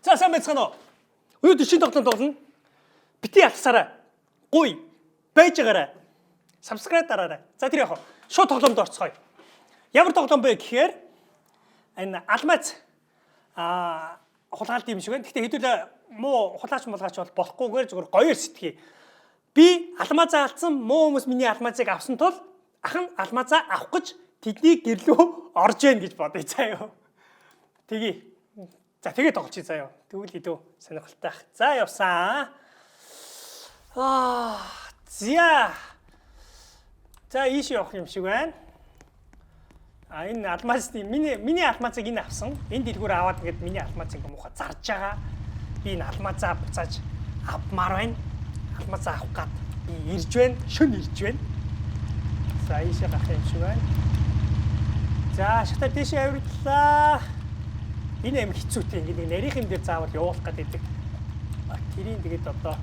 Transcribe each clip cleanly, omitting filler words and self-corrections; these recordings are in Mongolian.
За, сайн байцгаана уу? Өнөөдөр шинэ тоглоом тоглоно. Бити алсараа. Гуй. Байж байгаарай. Subscribe дараарай. За, тэр яг хаа. Шууд тоглоомд орцгоё. Ямар тоглоом бэ гэхээр энэ алмаз хулгаалт юм шиг байна. Гэхдээ хэдүүлээ муу хулгаач мулгаач бол болохгүйгээр зүгээр гоёор сэтгэе. Би алмазаа алдсан, муу хүмүүс миний алмазыг авсан тул ах нь алмазаа авах гэж тэдний гэрлөө орж ийн гэж бодъё заяа. Тэгье. За, тэгээ тоглолчих заяа. Тэгвэл илүү сонирхолтой ах. За, явсан. Аа, зя. За, ийш явах юм шиг байна. А, энэ алмазны миний алмазыг энэ авсан. Энэ дэлгүүр аваад ингээд миний алмаз ингээ муухай зарж байгаа. Би энэ алмазаа буцааж авмаар байна. Алмазаа авах гад би ирж байна. Шөн ирж байна. За, ийшээ гарах юм шиг байна. За, шатар тийшээ авирдлаа. Энэ аим хэцүүтэй, ингээд нэг нарийнх юм дээр заавал явуулах гэдэг. Тэрийн тэгээд одоо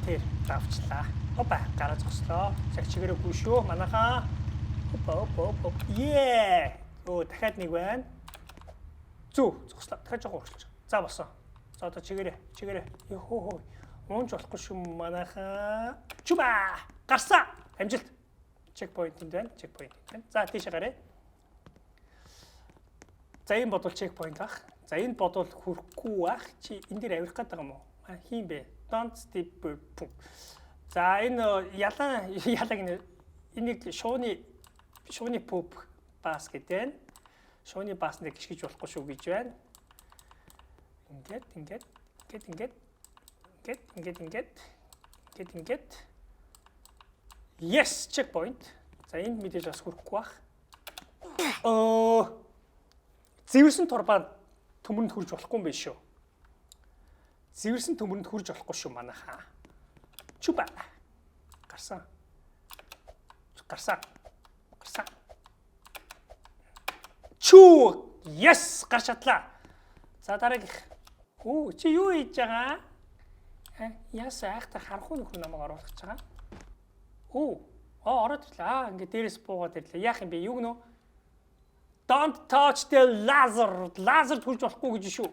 тэр давчлаа. Опа, гараа зогслоо. Цаг чигээрээгүй шүү. Манайхаа. Опа, опа, опа. Ее. Өө, дахиад нэг байна. Зү, зогслоо. Дахиад жоохон урагшлаж. За, болсон. За, одоо чигээрээ, чигээрээ. Йохоо. Уунч болохгүй шүү, манайхаа. Чуба! Гарсан. Амжилт. Checkpoint энд байна. Checkpoint энд байна. За, тийшээ гараа. За, энэ бодвол checkpoint ах. За, энд бодвол хүрэхгүй ах. Чи энэ дээр авирах гээд байгаа юм уу? Хийм бэ? Don't step. За, энэ ялан ялаг энийг шууны poop бас гэдэг нь шууны бааснд гიშгэж болохгүй шүү гэж байна. Ингээд, ингээд, ингээд, ингээд, ингээд, ингээд, ингээд, ингээд, ингээд. Yes, checkpoint. За, энд мэдээж бас хүрэхгүй бах. Оо, зэвэрсэн турбаа төмөрөнд хүрж болохгүй юм биш үү? Зэвэрсэн төмөрөнд хүрж болохгүй шүү, манайхаа. Чүба. Гарсан. Гарсан. Гарсан. Чүү. Yes, гарч чадлаа. За, дараагийнх. Үу, чи юу хийж байгаа? Яас айхтар харанхуй нөхөр намайг оруулах гэж байгаа. Үу. Аа, ороод ирлээ. Аа, ингээ дээрээс буугаад ирлээ. Яах юм бэ? Юу гэнэ? Don't touch the laser. Лазер хүрж болохгүй гэж шүү.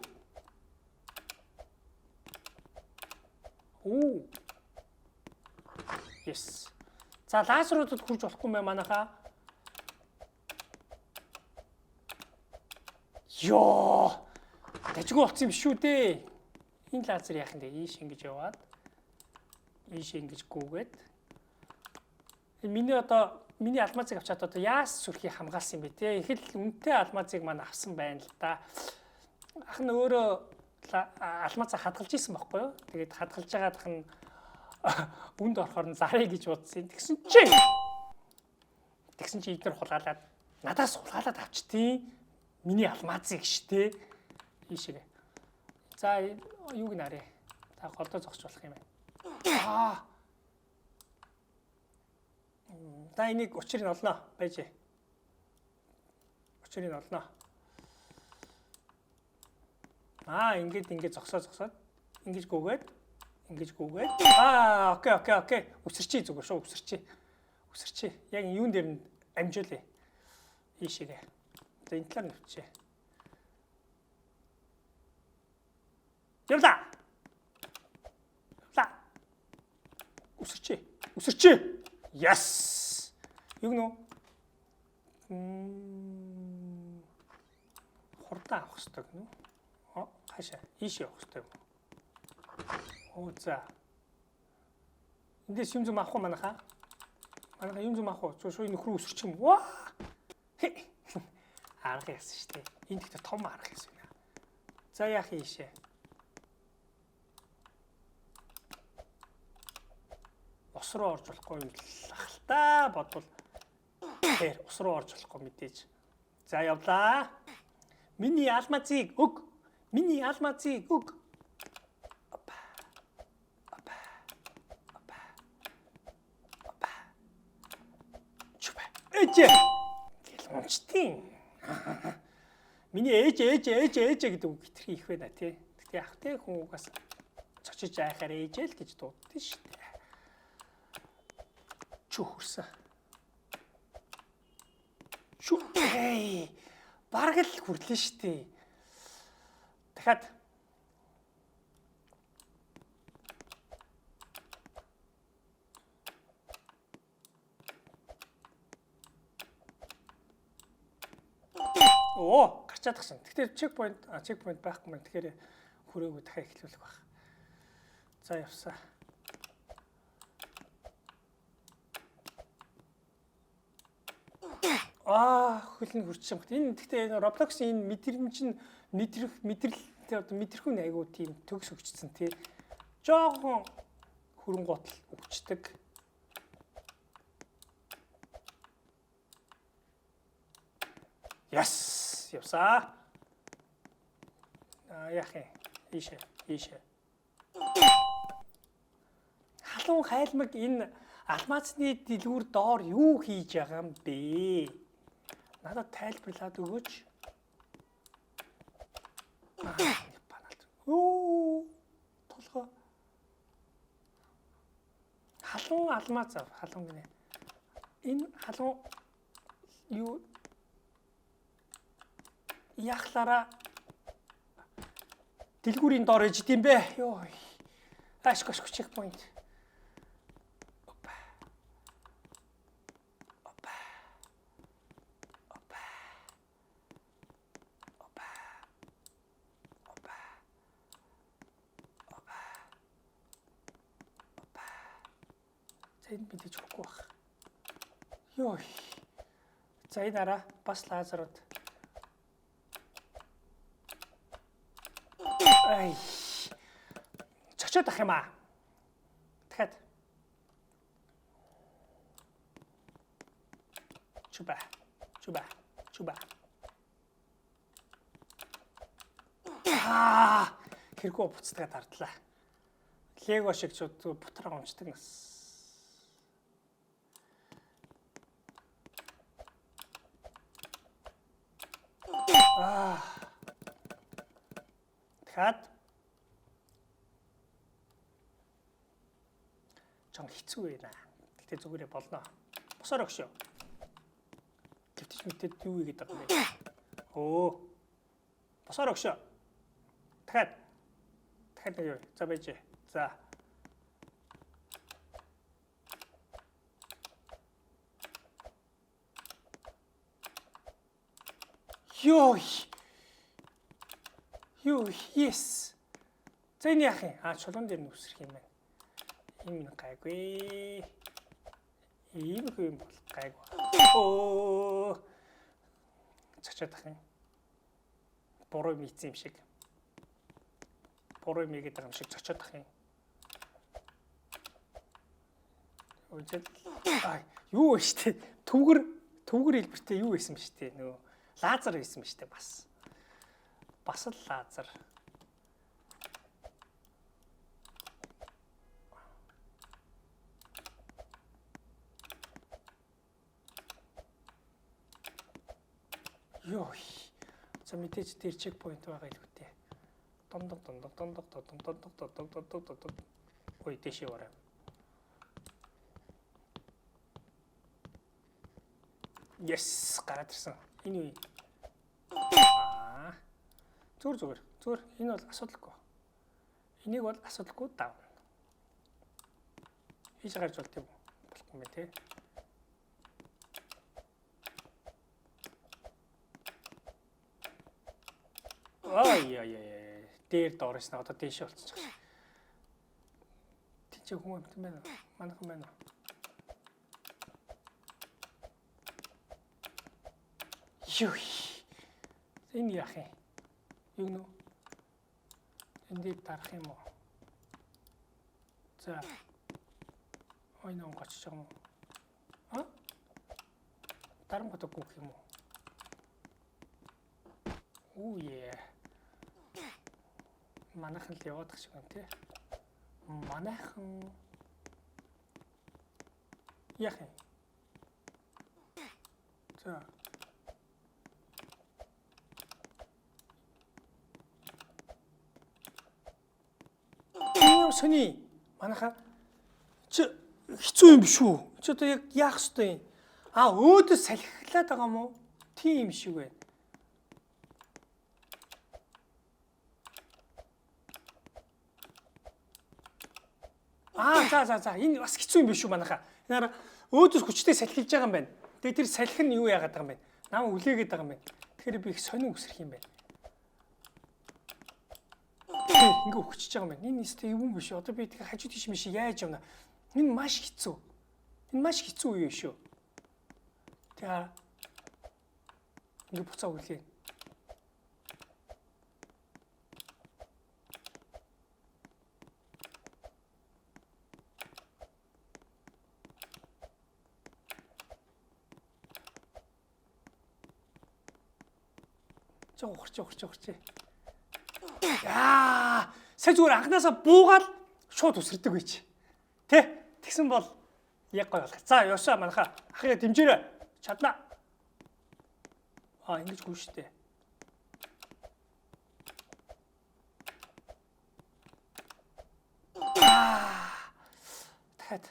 Үу. Yes. За, лазеруудад хүрж болохгүй юм байна, манайхаа. Йоо. Дажгүй болсон юм шүү дээ. Энэ лазер яах юм бэ? Ийш ингэж яваад ийш ингэж гүгээд. Миний одоо миний алмазыг авчаад одоо яас сүрхий хамгаалсан юм бэ те. Их л үнэтэй алмазыг маань авсан байна л да. Ах нь өөрөө алмазаа хадгалж исэн байхгүй юу? Тэгээд хадгалж байгаад ах нь үнд орохоор нь зарыг гэж бодсон. Тэгсэн чи эдгээр хулгаалаад, надаас хулгаалаад авчтیں۔ Миний алмазыг штэ. Ийшээ. За, юуг нарыг. За, голдоо зогсож болох юм байна. Аа. За, энийг учрыг нь олно. Байж. Учрыг нь олно. Аа, ингээд ингээд зогсоо зогсоод ингэж гүгээд, ингэж гүгээд. Аа, okay. Үсэрчий, зүгээр шүү, үсэрчий. Үсэрчий. Яг юун дээр нь амжуулъя. Ийшээгээ. За, энэ талаар нэвчээ. Явлаа. Явлаа. Үсэрчий. Үсэрчий. Yes. Юу гэнэ? Хурдан авах хэрэгтэй гэнэ үү? Хаашаа? Ийш явах хэрэгтэй юм. Оо, за. Эндээс юм зүм авах уу, манайхаа? Манайхаа, юм зүм авах уу? Зөв шууд нөхрөө өсөрчих юм. Ваа! Арга яасан шүү дээ. Энд гэхдээ том арга яасан юм. За, яах ийшээ? Ус руу орж болохгүй юм л ах л та, бодвол. Тэр ус руу орж болохгүй мэдээж. За, явлаа. Миний алмазыг өг. Миний алмазыг өг. Опа. Опа. Опа. Опа. Чүбэ. Ээжээ. Гэл унчтیں۔ Миний ээж, ээж, ээж, ээж гэдэг үг хитрхи их байна тий. Гэтэ яг тий хүн угаас цочиж айхаар ээжээ л гэж дууддаг шүү дээ. Чү, хөрсөн. Чү. Эй. Бараг л хүрлээ шүү дээ. Дахиад Гарчаад тах шин. Гэхдээ checkpoint байхгүй маань. Тэгэхээр хүрээгүй дахиад эхлүүлэх байх. За, явсаа. Аа, хөл нь хүрчихсэн багт. Энэ гэхдээ энэ Roblox-ийн энэ мэдрэмж нь мэдрэх мэдрэлтэй, одоо мэдрэхүүн айгуу тийм төгс өгчсөн, тий. Жохон хөрөнгө гутал өгчдөг. Yes, явсаа. Аа, яах юм? Ийшээ, ийшээ. Халуун хайлмаг энэ алмазны дэлгүүр доор юу хийж байгаа юм бэ? Надад тайлбарлаад өгөөч. Паналт. Өө, толгой. Халуун алмаз ав. Халуун гинэ. Энэ халуун юу яхлаараа дэлгүүрийн доор ижид юм бэ? Йоо. Ашгүй, ашгүй, checkpoint. Опа. Опа. Опа. Опа. Опа. Опа. Опа. За, энэ мэдээж өгөхгүй байх. Йоо. За, энэ араа бас лазерууд. Ай. Цочоод ах юм аа. Дахиад. Чуба. Чуба. Чуба. Аа, хэрэггүй буцтгаа дардлаа. Лего шиг ч бутраа унцдаг нас. Аа. Дахиад. Чон хэцүү байна. Гэтэ зүгээрээ болно. Босоор өгшөө. Гэвтэж мэдээд юу хийгээд байгаа юм бэ? Өө. Босоор өгшөө. Дахиад. Дахиад нэг юу. За, байж. За. Йоо. Юу, yes. За, энэ яах юм? А, чулуун дээр нүсрэх юм байна. Ийм гайгүй. Ийм юм бол гайгүй. Өө. Цочоод ах юм. Буруу юм ийцэн юм шиг. Буруу юм ийгээд байгаа юм шиг цочоод ах юм. Үгүй. А, юу вэ штэ? Түгэр түгэр хэлбэртэй юу байсан бэ штэ? Нөгөө лазер байсан ба штэ бас. Бас л лазер. Йоо. За, мэдээж дээр checkpoint байгаа илүүтэй. Дондог дондог дондог дондог дондог дондог дондог дондог. Ой, дэшээ яваарай. Yes, гараад ирсэн. Энэ үе. Аа. Зүгээр, зүгээр. Зүгээр, энэ бол асуудалгүй. Энийг бол асуудалгүй давна. Ийш гарч болт юм уу? Болохгүй юм те. Ай яа яа яа. Дээр доор ирсэн, одоо дээшээ болчихсон. Тийч хүн амтан байна уу? Манайхан байна уу? Юу. Энэ яах юм? Юу нөө? Энд дээр дарах юм уу? За. Ой, нөө гочж байгаа юм уу? А? Дарангууд гүөх юм уу? Үу е. Манайхан л яваад шиг байна тий. Манайхан яах юм? За. Юм сони. Манайха чи хэцүү юм биш үү? Чи одоо яг яах ёстой юм? А, өөдөө салхилаад байгаа юм уу? Тийм юм шиг байна. Аа, за за за, энэ бас хэцүү юм биш үү, манайха. Энэ өөдөөс хүчтэй салхилж байгаа юм байна. Тэгээ тэр салхи нь юу яагаад байгаа юм бэ? Нам үлээгээд байгаа юм байна. Тэгэхээр би их сонин үсрэх юм байна. Ингээ өгчөж байгаа юм байна. Энэ өстэй юм биш. Одоо би тэгээ хажуу тийш миш яаж явна. Энэ маш хэцүү. Энэ маш хэцүү үе шүү. Тэгээ ингээ буцаа өглөө. Жог ухарч ухарч ухарч. Яа, сая зүгээр анханасаа буугаад шууд үсэрдэг байж. Тэ? Тэгсэн бол яг гоё болох. За, ёсоо манайхаа ахыгаа дэмжээрэй. Чадна. Аа, ингэж гүн штэ. Дахиад.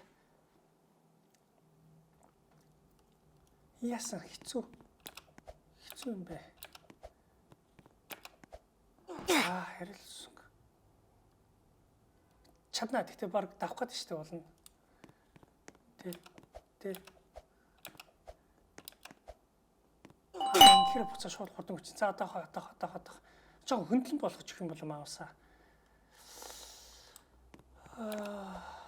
Яасан хэцүү. Хэцүү юм бэ. Аа, харилцсан. Чадна. Гэхдээ баг давах гээд штэ болно. Тэ. Тэ. Тэгэхээр буцаа шууд хурдан хүчин. За одоо одоо одоо одоо. Жог хөндлөн болгож өгөх юм бол маусаа. Аа.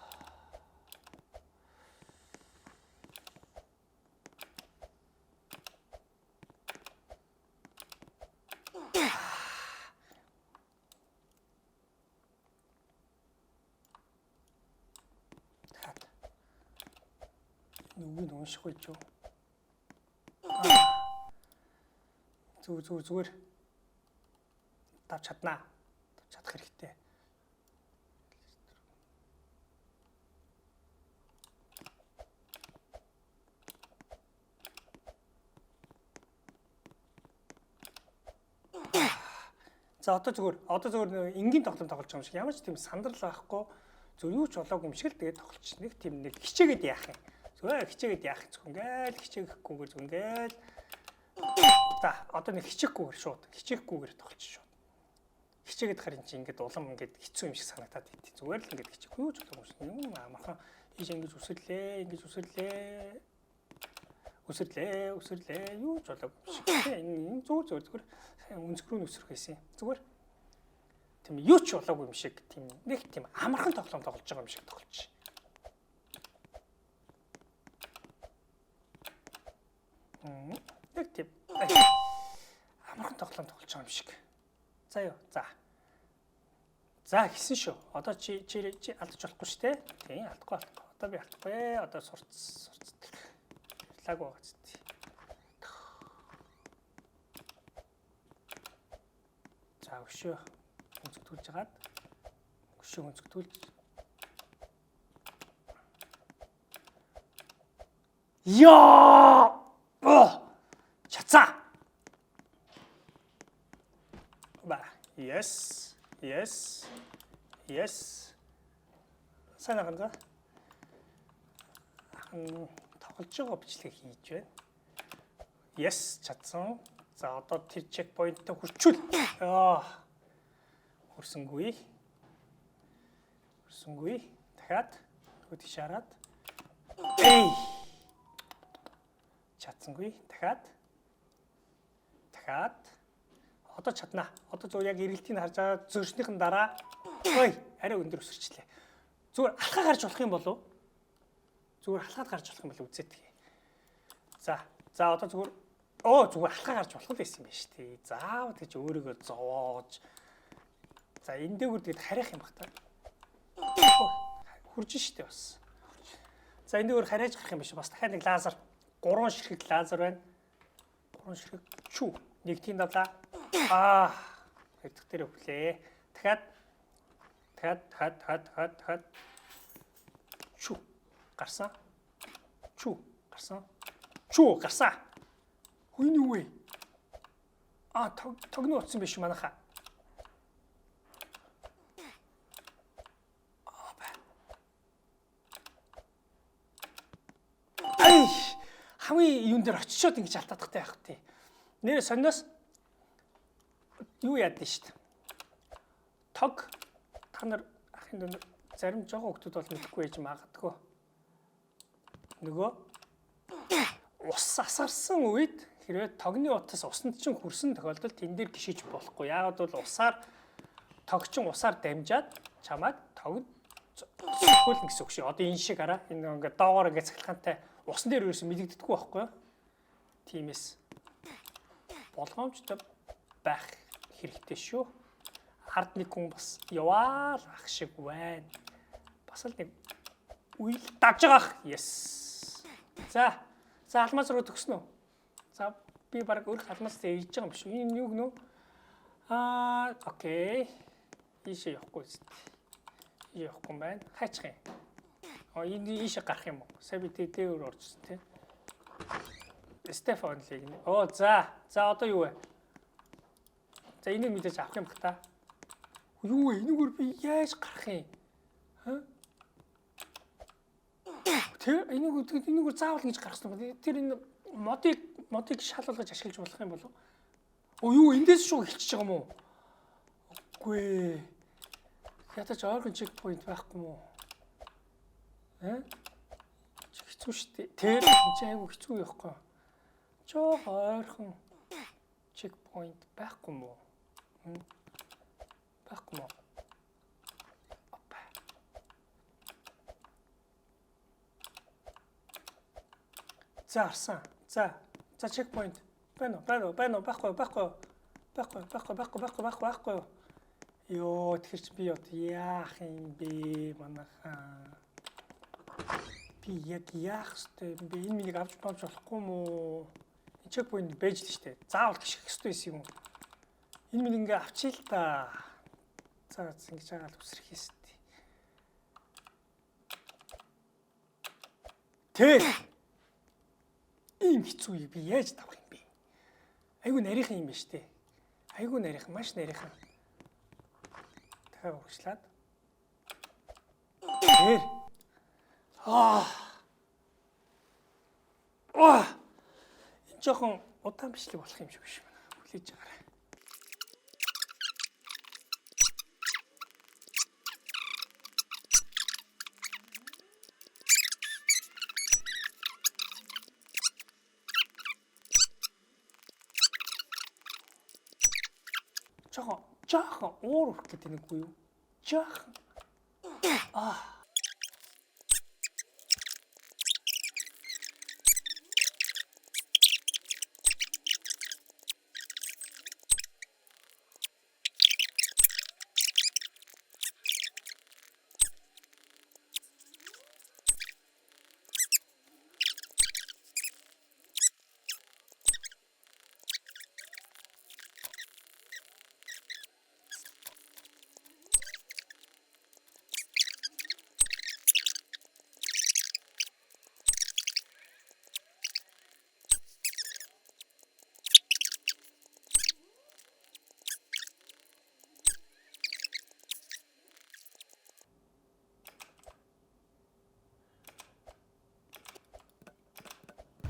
Нүгийг унших байж юу? Зүг зүг зүгээр давч чаднаа. Давч чадах хэрэгтэй. За одоо зүгээр энгийн тоглоом тоглож байгаа юм шиг ямар ч тийм сандрал байхгүй зөв юу ч болоогүй юм шиг л тэгээд тоглолч нэг тийм нэг хичээгээд яах юм. Зүгээр хичээгээд яах зөв ингээл хичээхгүйгээр зөв ингээл. За одоо нэг хичээхгүйгээр шууд хичээхгүйгээр тоглолч шууд. Хичээгээд харин чи ингээд улам ингээд хэцүү юм шиг санагдаад байт. Зүгээр л ингээд хичээхгүй юу ч болоогүй юм шиг. Юм амархан ийш ингэж үсэрлээ, ингэж үсэрлээ. Үсэрлээ, үсэрлээ. Юу ч болоогүй юм шиг. Энэ зүгээр зүгээр зүгээр өнцгөрөө нь үсрэх байсан. Зүгээр тийм юу ч болоогүй юм шиг тийм нэг тийм амархан тоглоом тоглож байгаа юм шиг тоглож. Нэг тийм амархан тоглоом тоглож байгаа юм шиг. За юу. За. За хийсэн шүү. Одоо чи чи алдаж болохгүй шүү дээ. Тийм алдахгүй алдахгүй. Одоо би алдахгүй. Одоо сурц сурц. Лаг байгаа ч тийм. За өшөө өнцгтүүлж хагаад өшөө өнцгтүүлж. Яа! Оо! Чадсан. Ба. Yes. Yes. Yes. Сайн ахын за. Ахын тоглож байгаа бичлэг хийж байна. Yes, чадсан. За одоо тэр чекпоинттэй хүрчүүл. Аа. Хүрсэнгүй. Хүрсэнгүй. Дахиад нөгөө тийш хараад. Эй. Чадсангүй. Дахиад. Дахиад. Одоо чаднаа. Одоо зөв яг эргэлтийг харж байгаа зөрчнийхэн дараа ой, арай өндөр өсөрчлээ. Зүгээр алхаа гарч болох юм болов уу? Зүгээр алхаад гарч болох юм бол үзээдэг. За, за одоо зүгээр зүгээр алхаа гарч болох л байсан юм байна шүү дээ. Заавал гэж өөрийгөө зовоож. За энэ дээгүүр тэгээд харих юм бах та. Хурж штэ бас. За энэ дээгүүр харьяаж гарах юм биш. Бас дахиад нэг лазер, 3 ширхэг лазер байна. 3 ширхэг чүү. Нэгдгийн давлаа. Аа, хоёр дахь дээр өвлөө. Дахиад дахиад дахиад дахиад дахиад дахиад чүү гарсан. Чүү гарсан. Чүү гарсан. Хүйн юу вэ? Аа, тогно утсан биш манайхаа. Аа ба. Ай, хамгийн юун дээр очичоод ингэж алтаадахтай байх тий. Нэр сониос юу яад нь шүү дээ. Тог та нар ахын дүн зарим жогоо хүмүүс бол мэдэхгүй байж магадгүй. Нөгөө ус асгарсан үед Хэрвээ тогны утас усанд чинь хүрсэн тохиолдолд тэн дээр гიშиж болохгүй. Яагаад бол усаар тогчин усаар дамжаад чамайг тогнд сөхөөлнө гэсэн үг шүү. Одоо энэ шиг араа энэ ингээд доогоор ингээд цахилгаантай усан дээр ерөөсөн мэдэгддэггүй байхгүй юу? Тиймээс болгоомжтой байх хэрэгтэй шүү. Ард нэг хүн бас яваал ах шиг байна. Бас л нэг үйл давж байгаа ах. Yes. За. За алмаз руу төгснө үү? За би баг өөрөх алмаз дээр ирж байгаа юм биш үү? Энэ юу гэнэ? Аа, окей. Ийшээ явахгүй зү. Ийшээ явахгүй юм байна. Хайчих юм. А энэ ийшээ гарах юм уу? Сая би дээвэр орчихсон тий. Стефан лиг. Оо за. За одоо юу вэ? За энийг мэдээж авах юм бах та. Юу вэ? Энэгээр би яаж гарах юм? Ха? Тэр энэгээр заавал ингэж гарах хэрэгтэй. Тэр энэ модыг шал болгож ашиглаж болох юм болов уу? Оо юу эндээс шууд эхэлчихэж байгаа юм уу? Үгүй ээ. Ятаж ойрхон checkpoint байхгүй юм уу? Э? Хэцүү шүү дээ. Тэр энэ чинь айгүй хэцүү явахгүй. Жог ойрхон checkpoint байхгүй юм уу? Байхгүй юм уу? Опа. За арсан. За. За checkpoint. Байна уу? Байна уу? Байна уу? Байхгүй байхгүй. Байхгүй байхгүй байхгүй байхгүй байхгүй байхгүй. Йоо тэгэхээр чи би одоо яах юм бэ манайхаа? Би яг яах ёстой юм бэ? Энэ миний авч бамж болохгүй юм уу? Энэ checkpoint байж л штэ. Заавал гიშгэх ёстой байсан юм уу? Энэ минь ингээ авчий л та. За ингэж байгаа л үсрэх ёстой. Тэг. Ийм хэцүү би яаж давах юм бэ? Айгу нарийнхан юм байна штэ. Айгу нарийнхан, маш нарийнхан. Дахиад урагшлаад. Тэр. Аа. Аа. Энэ жоохон удаан бичлэг болох юм шиг биш байна. Хүлээж байгаарай. Жоохон уур өрөх гэдэг нэггүй юу? Жоохон. Аа.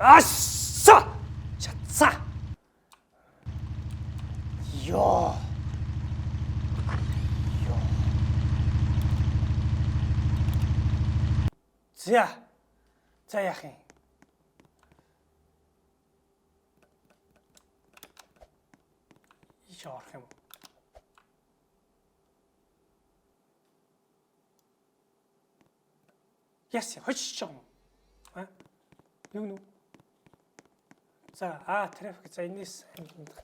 Асса! Чадсан. Йоо. Йоо. За. За яах юм? Ийш орох юм уу? Яс, хожиж байгаа юм уу? А? Юу нү? За, трафик за энэс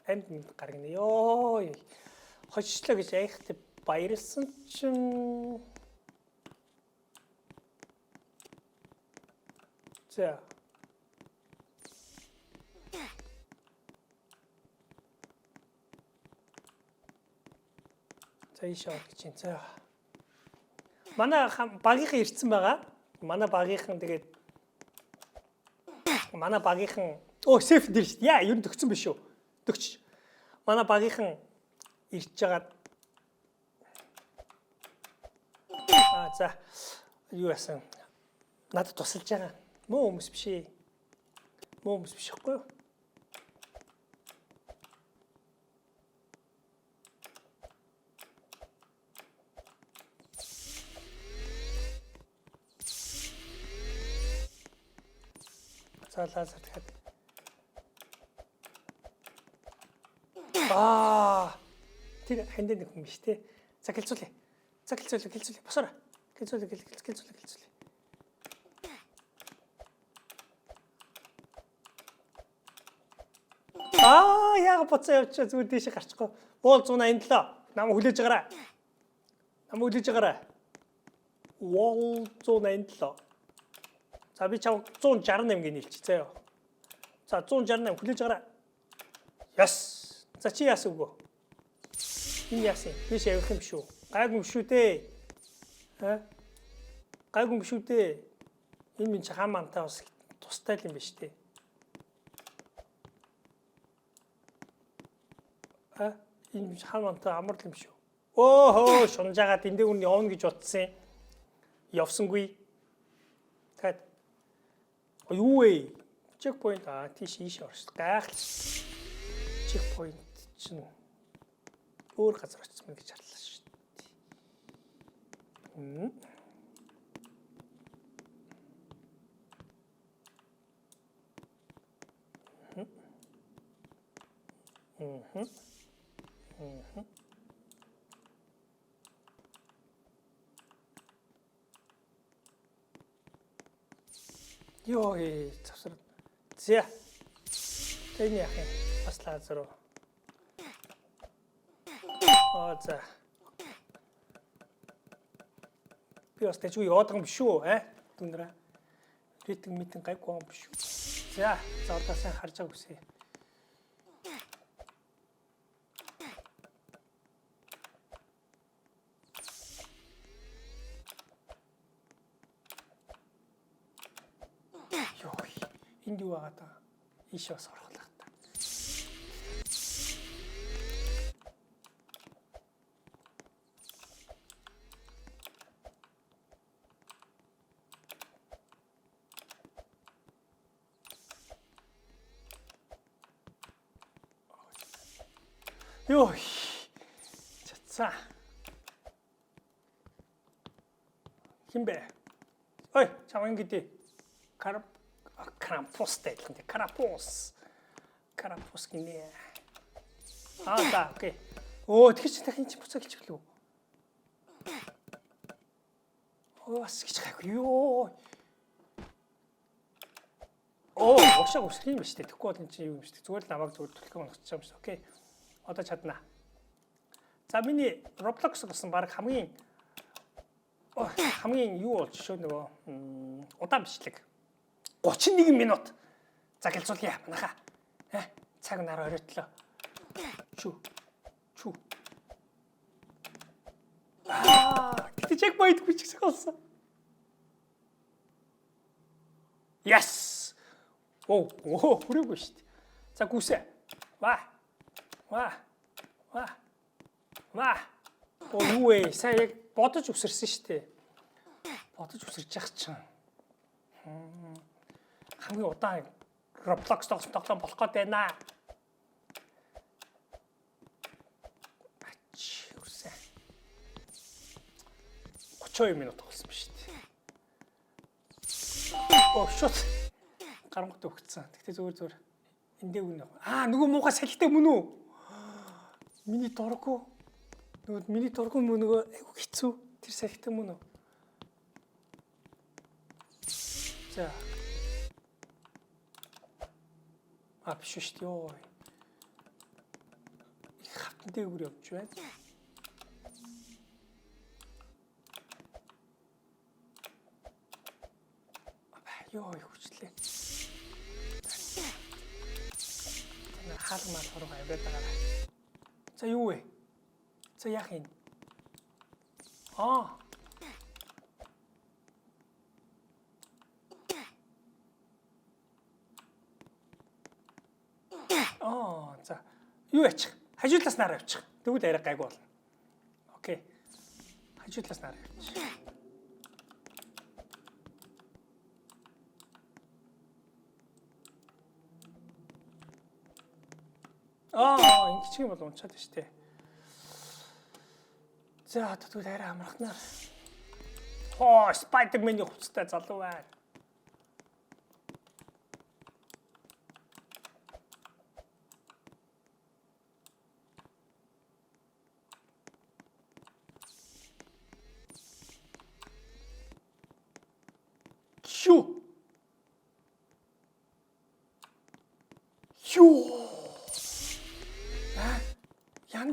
амьд гаргана. Йоо. Хожичлоо гэж айхтай баярлсан чинь. За. За ийшээ орох гэж байна. За. Манай багийнхан ирсэн байгаа. Манай багийнхан тэгээд манай багийнхан Оо, safe дээр шүү дээ. Яа, ер нь төгсөн биш үү? Төгч. Манай багийнхан ирж байгаа. Аа, за. Юу яасан? Надад тусалж байгаа. Муу хүмүүс биш ээ. Муу хүмүүс биш хгүй юу? За лазер дахиад. Аа. Тэр хандаа нэг хүн биш те. За гэлцүүлээ. За гэлцүүлээ, гэлцүүлээ. Босоорой. Гэлцүүлээ, гэлцүүлээ, гэлцүүлээ. Аа, яг буцаа явчихаа зүгээр дээшээ гарчихгүй. Уул 187. Нам хүлээж агараа. Нам хүлээж агараа. Уул 187. За би чам 168 гэж нийлчих заяа. За 168 хүлээж агараа. Yes. За чи яасан үгөө? Энэ яасан? Тийш явах юм шүү. Гайгүй юм шүү дээ. Аа? Гайгүй юм шүү дээ. Энэ минь чи хам амтай бас тустай юм биш үү? А? Энэ хам амтай амар л юм шүү. Өөхөө шунжаагаад эндээ үн явна гэж утсан. Явсангүй. Тэгэд юу вэ? Checkpoint аа тийш ийш орсон. Гайхалтай. Checkpoint чинь өөр газар очсон мэн гэж харлаа шүү дээ. Йоо, завсар. За. Энэ яах юм? Бас лазер уу? Аа за. Би бас дэжгүй яваад байгаа юм биш үү? Аа? Түндрээ. Рейтинг митинг гайгүй юм биш үү? За, за одоо сайн харж байгаа үсэ. Йоо, энд юу байгаа даа? Ийш бас орох л та. Йоо. Чацаа. Хин бэ? Ой, чам ингэдэй. Крампустай адилхан тий. Карапус. Карапус гинэ. Аа за, окей. Өө, тэгэж чи дахин чи буцаа гэлчихлээ. Оо, бас гэж гайгүй. Йоо. Оо, урагшаа өсөх юм ба штэ. Тэгэхгүй бол эн чинь юу юм штэ. Зүгээр л намайг зүгээр түлхэх онгоцсон юм штэ. Окей. Одоо чадна. За миний Roblox болсон баг хамгийн юу болж шүү нөгөө удаан бичлэг. 31 минут. За гэлзүүлье манайхаа. Цаг нар оройтлоо. Чү. Чү. Аа, гэтээ checkpoint хүчгсэх болсон. Yes. Оо, хүрээгүй шүү дээ. За гүсэ. Ва. Ва. Ва. Ва. Оо юу вэ? Сайн яг бодож үсэрсэн шүү дээ. Бодож үсэрч яах чинь. Хамгийн удаан Roblox тоглоом тоглоом болох гээд байна. Ач үсэ. 32 минут тоглосон ба шүү дээ. Оо шот. Гарангууд өгцөн. Тэгтээ зүгээр эндээ үн. Аа нөгөө муухай салхитай мөн үү? Миний дургу. Нөгөө миний дургу мөн нөгөө айгу хэцүү. Тэр салхитай мөн үү? За. А биш шүү дээ. Йоо. Их хавтан дээгүүр явж байна. Йоо, их хүчлээ. Хаалга мал хорог аваад байгаа. За юу вэ? За яах юм? Аа. Аа, за. Юу яачих? Хажуу талаас нараа явчих. Тэгвэл арай гайгүй болно. Окей. Хажуу талаас нараа явчих. Аа, ингэж юм бол унчаад штэ. За, одоо тэгвэл арай амархнаар. Хоо, Spider-Man-ийн хувцастай залуу байна.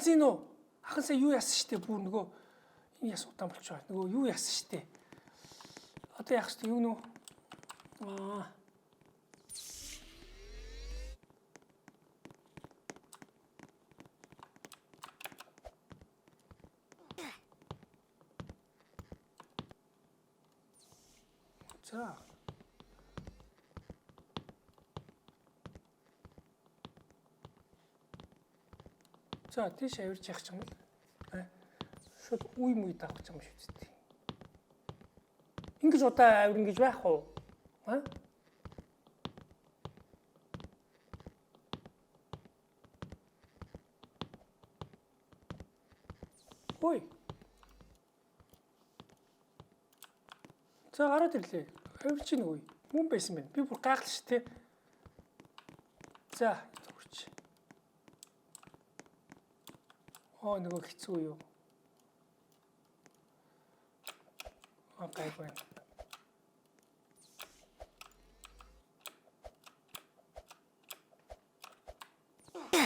Янзын үү? Ахын сая юу яасан штэ бүр нөгөө энэ яс удаан болчихоо. Нөгөө юу яасан штэ. Одоо яах штэ юу нөө? Аа. За. За тийш авирч явах юм бол шууд үе мүе даах гэж юм шүү дээ. Ингэж удаа авирна гэж байх уу? А? Ой. За гараад ирлээ. Авирч ийн үе. Мөн байсан байна. Би бүр гайхлаа шүү дээ. За зүгч. Оо нөгөө хэцүү юу? Аа гайгүй.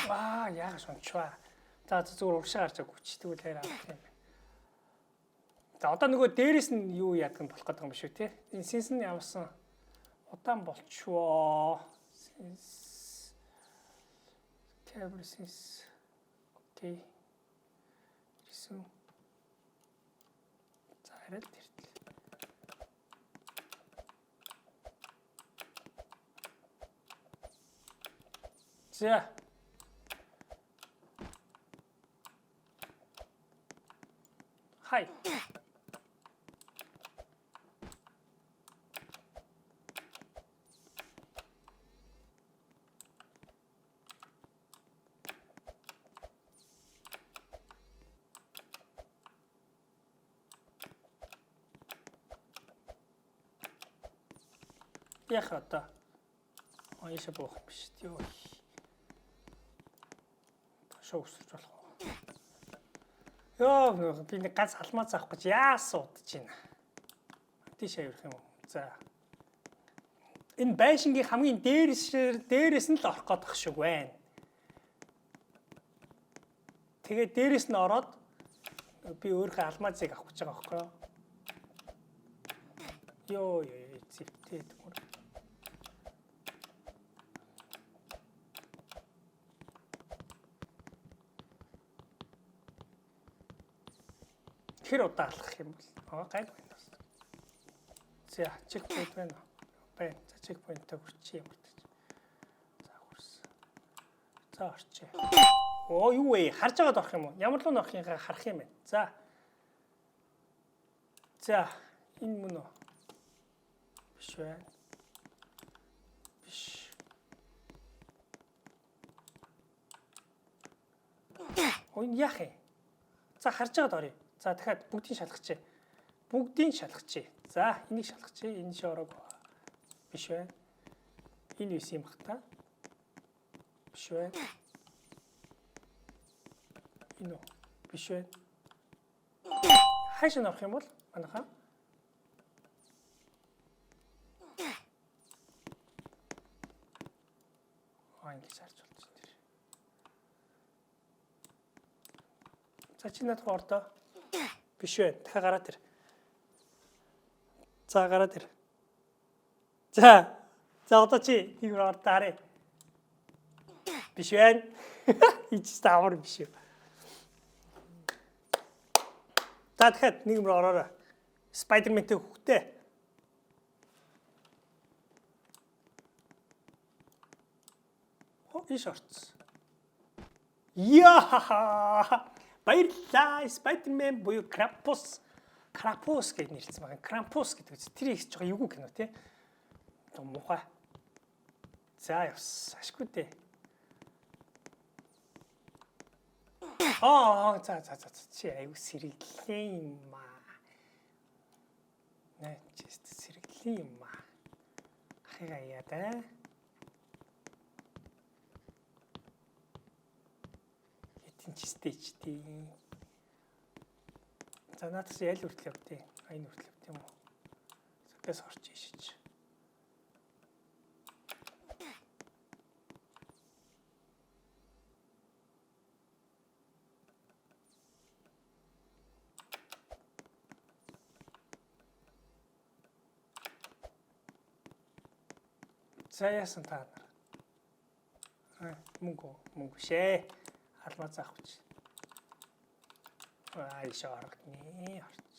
Аа яагаш унчваа. За зүгээр урагшаа гарч гүчдэг үл хайр авах юм. За одоо нөгөө дээрэс нь юу яадаг нь болох гэдэг юм биш үү те? Энэ сенс нь явсан удаан болчихвоо. Сенс кабел сенс. Окей. Ирсэн. За арай л тэртэл. За. Хай. Яах одоо? Аяша буух юм биш үү? Тошоо өсөрч болох уу? Йоо, би нэг ганц алмаз авах гэж яасан удаж байна. Тийш авирах юм уу? За. Энэ байшингийн хамгийн дээрээс нь л орох гээд байх шиг байна. Тэгээд дээрээс нь ороод би өөрийнхөө алмазыг авах гэж байгаа байхгүй юу? Йоо, ёо, зэвтэй түр. Хэр удаа алхах юм бол аа гайгүй байна бас. За checkpoint байна уу? Байна. За checkpoint-ыг хүрчээ ямар ч. За хүрсэн. За орчээ. Оо юу вэ? Харж байгаад орох юм уу? Ямар л орох юм харах юм бэ? За. За энэ мөн үү? Биш байна. Биш. Оо энэ яах юм? За харж байгаад оръё. За дахиад бүгдийг шалгачээ. Бүгдийг шалгачээ. За энийг шалгачээ. Энэ шиг ороог биш байна. Энэ биш юм бах та. Биш байна. Энэ үү? Биш байна. Хайш нь орох юм бол манайхаа аа ингэж харж болж байна тэр. За чи надад ордоо. Биш вэ. Дахиад гараад ир. За гараад ир. За. За одоо чи нэг рүү ордоо харъя. Биш байна. Ич таавар биш үү. За дахиад нэг рүү ороорой. Spider-Man-тэй хүүхдээ. Хоо иш орцсон. Яа! Баярлалаа. Spider-Man буюу Krampus Krampus гэж нэрлэсэн байгаа. Krampus гэдэг үз. Тэр их жоо эвгүй кино тий. Одоо муухай. За явс. Ашгүй дээ. Аа за за за чи аюу сэргэлэн юм аа. Нэ чи сэргэлэн юм аа. Ахыгаа яа да. Хэтэн ч стэйчтэй. За наадас ял хүртэл явдیں۔ Аян хүртэл явд юм уу? Зүгээс орч ишиж. За яасан та нар? Мөнгө мөнгө шээ. Алмаз авах чи. Аа ишээ оргоны орч.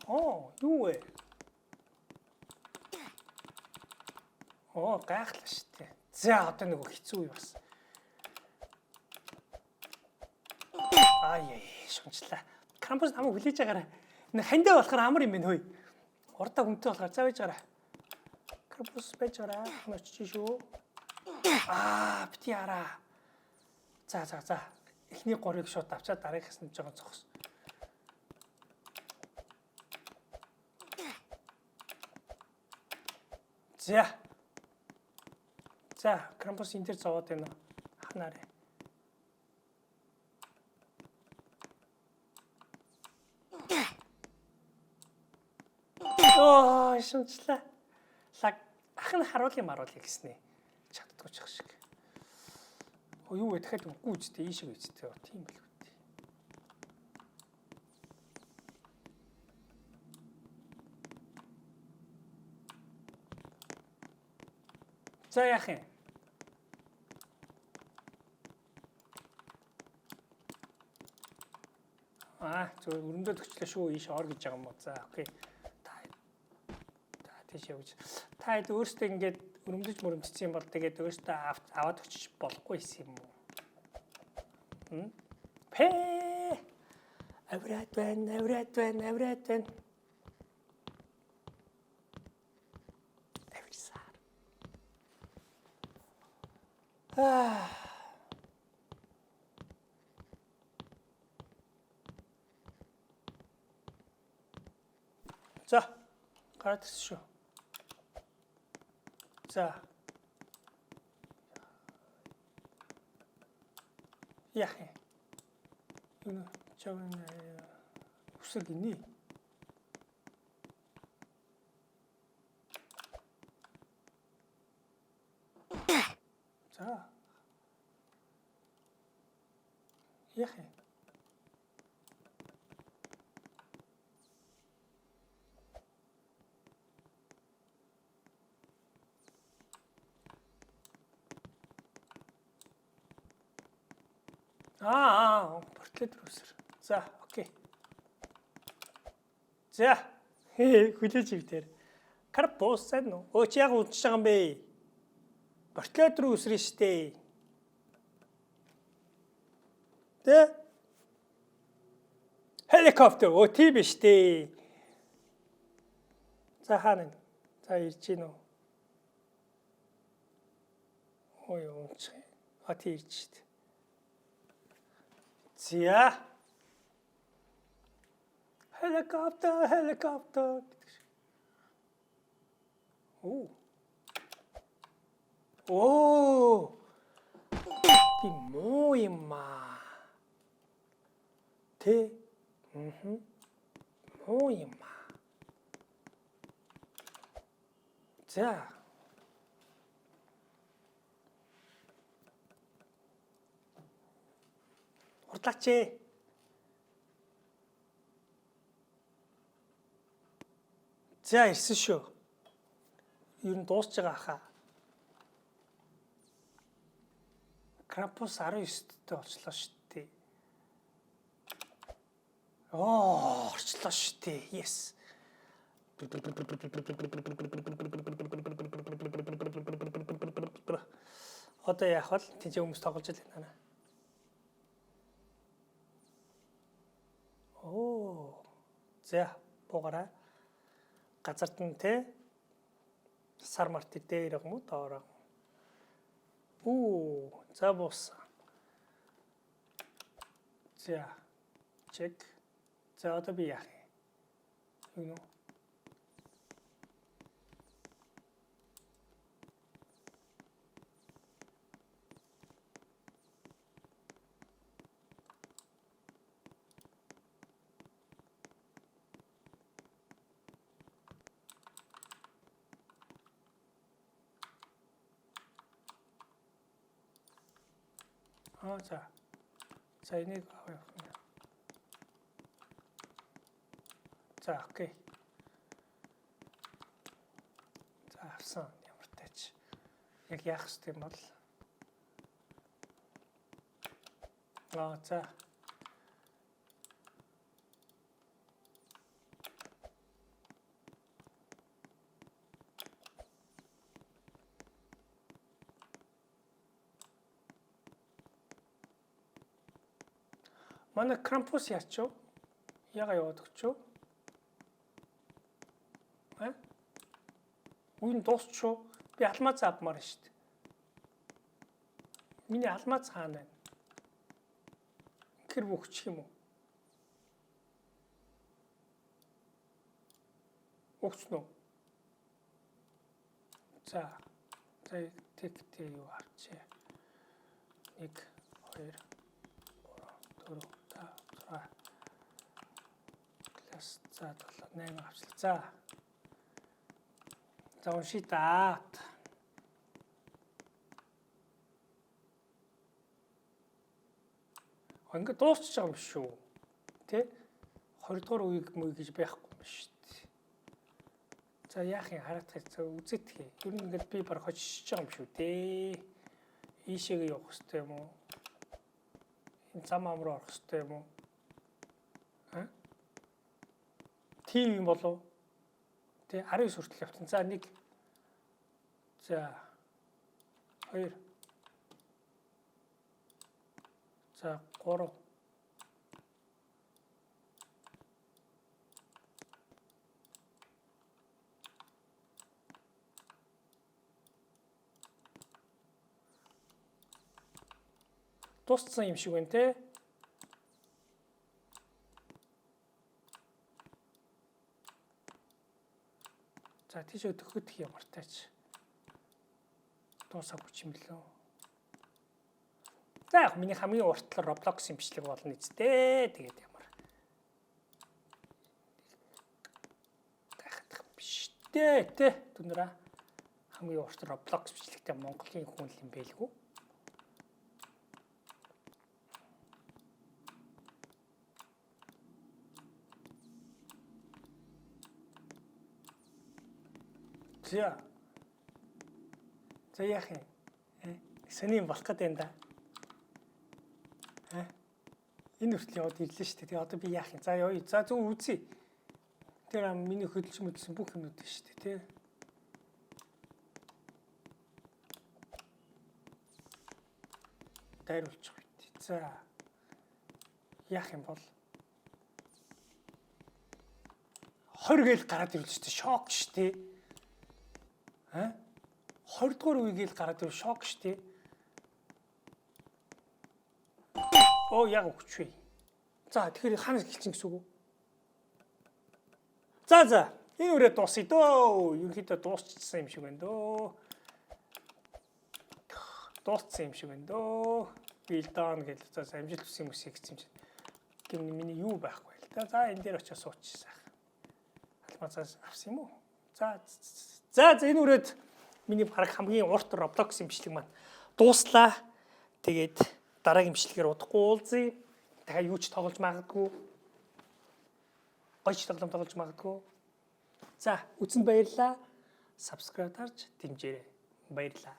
Оо, юу вэ? Оо, гайхлаа штэ. За одоо нөгөө хэцүү үе бас. Аа яа, шунчлаа. Крампус намайг хүлээж байгаарай. Нэг хандаа болохоор амар юм байна хөөе. Урдаа хүнтэй болохоор за байж гараа. Крампус байж гараа. Очиж шүү. Аа, бити хараа. За за за. Эхний гурыг шууд авчаад дараагаас нь жоохон зогс. За. За, Крампус энэ дээр зовоод байна уу? Ханаарэ. Оо, шунчлаа. Лаг ах нь харуулъя маруулъя гэснээ. Чаддгүй ч шиг. Оо юу вэ? Дахиад үгүй үстэй, ийшээ үстэй. Тийм л үү. За яах юм? Аа зөв өрөмдөөд өчлөө шүү ийш ор гэж байгаа юм уу? За окей. Та тийш явж. Та хэд өөртөө ингээд өрөмдөж мөрөмдсөн юм бол тэгээд өөртөө аваад өчөж болохгүй юм уу? Пэ! Авраад байна, авраад байна, авраад байна. Авирсаар. Аа. За гараад ирсэн шүү. За. Яах юм? Энэ чавын үсэг гинэ. За. Яах юм? Аа, портлет рүүсэр. За, окей. За. Хүлээж ив дээр. Карпус сайн уу? Өө чи яг унтж байгаа юм бэ? Портлет рүү үсрэн штэ. Тэ? Хеликоптер. Өө тийм биш штэ. За хаана? За ирж гин үү? Ой унтчих. А тий ирж штэ. За. Хеликоптер, хеликоптер гэдэг шиг. Оо. Оо. Би муу юм аа. Тэ. Мм. Муу юм аа. За. Хурдлаач ээ. За ирсэн шүү. Ер нь дуусч байгаа хаа. Крампус 19-тэй болчлоо шүү дээ. Оо, орчлоо шүү дээ. Yes. Одоо яах вэ? Тэнцээ хүмүүс тоглож байна. Оо. За, буугараа. Газарт нь те сар март дээр юм уу доороо. Оо, за буусан. За. Чек. За одоо би яах юм? Юу нэ? Аа за. За энийг авах юм. За окей. Авсан ямар тач. Яг яах ёстой юм бол? Аа за. Манай Крампус яачив? Яга яваад өгчөө? А? Үн дуусчуу. Би алмаз авмаар шүү дээ. Миний алмаз хаана байна? Инхээр өгчих юм уу? Өгсөн үү? За. За тэг тэг юу авчээ. 1 2 3 4 5 6 класс за 7 8 авчлаа. За. За уншия та. Ингээд дуусчих байгаа юм шүү. Тэ? 20 дугаар үеиг мүй гэж байхгүй юм шүү дээ. За яах юм хараадах за үзэтгий. Ер нь ингээд би баг хожиж байгаа юм шүү дээ. Ийшээгээ явах хэрэгтэй юм уу? Энэ зам ам руу орох хэрэгтэй юм уу? А? Тийм юм болов? Тэ 19 хүртэл явцсан. За 1 за 2 за 3 дууссан юм шиг байна те. За тийшээ төхөдөх ямартайч. Дуусаагүй ч юм лөө. За яг миний хамгийн урт Roblox юм бичлэг болно үсттэй. Тэгээд ямар гайхах биш дээ тэ түнраа хамгийн урт Roblox бичлэгтэй Монголын хүн л юм байлгүй. За. За яах юм? Сони юм болох гээд байна да. Энэ хүртэл яваад ирлээ шүү дээ. Тэгээ одоо би яах юм? За явъя. За зөв үзье. Тэр миний хөдөлж мөдөлсөн бүх юмнууд шүү дээ, тий. Дайруулчих үед. За. Яах юм бол 20 гээл гараад ирвэл шүү дээ. Шок шүү дээ. А? 20 дугаар үегээл гараад ирвэл шок шүү дээ. Оо яг өгч вэ. За тэгэхээр хаана эхэлсэн гэсэн үг үү? За за энэ үрээ дуусъя дөө. Ерөнхийдөө дуусчихсан юм шиг байна дөө. Дууссан юм шиг байна дөө. Билдон гэл за амжилт хүссэн юм үсэй гэсэн юм чинь. Гэмний миний юу байхгүй л да. За энэ дээр очиж суучихсан. Алмазаас авсан юм уу? За за энэ үрээд миний бараг хамгийн урт Roblox бичлэг маань дууслаа. Тэгээд дараагийн бичлэгээр удахгүй уулзъя. Дахиад юу ч тоглож магадгүй. Гоё ч тоглоом тоглож магадгүй. За үзэн баярлалаа. Subscribe дарж дэмжээрэй. Баярлалаа.